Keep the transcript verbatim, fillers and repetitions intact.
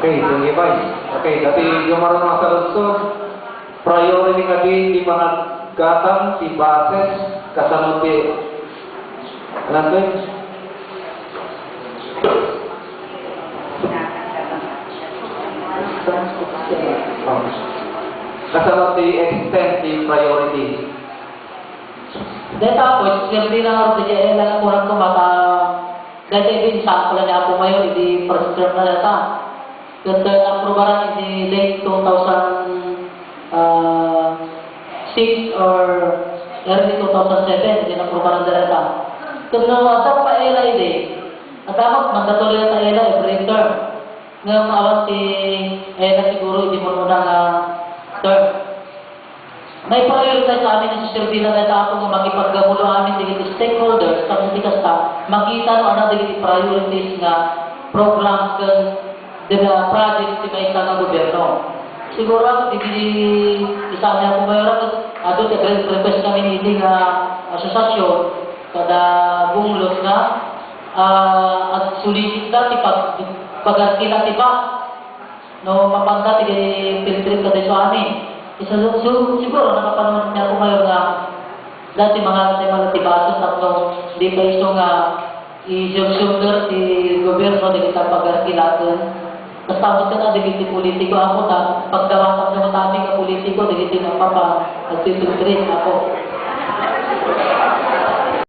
Okay, thank you, Vice. Okay, dati Jomar nga sa Luzon, priority nga di, di panaggatang ti buses, kasano ti, ano to eh? Kasano ti extend ti priority? Deta, pues, sirdi na nga, di kaya lang kurang kumata, deta, di, sa ako lang ni Apo Mayor, di first term na deta. Ket, uh, naaprobaran idi late two thousand six or early two thousand seven, idi naaprobaran dayta. Ket no adda pa ELA idi, adda met mandatory ta ELA every term. Ngem awan ti ELA siguro idi muna nga term. Naiprioritize amin nga serbina dayta, Apo, nga makipaggamulo amin dagiti stakeholders tapno ti kasta, makita no adda dagiti priorities nga programs ken dagiti projects ti maysa nga gobierno. Siguro, dagiti, isuna, Apo Mayor, ket adu ti request kami iti nga asosiasyon kada bunglot nga, ah, agsulisitda ti pag-, pagarkila ti bus. No mapanda ti field trip kadayso amin. Isu-, su-, siguro nakapanunot ni Apo Mayor nga dati mga tema ti baso tapno di pa isu nga i-shoulder ti gobierno dagiti pagarkilaten. Basta amin ken dagiti politiko, Apo, ta pagdawatan da met amin nga politiko dagiti mapapa agti field trip, Apo.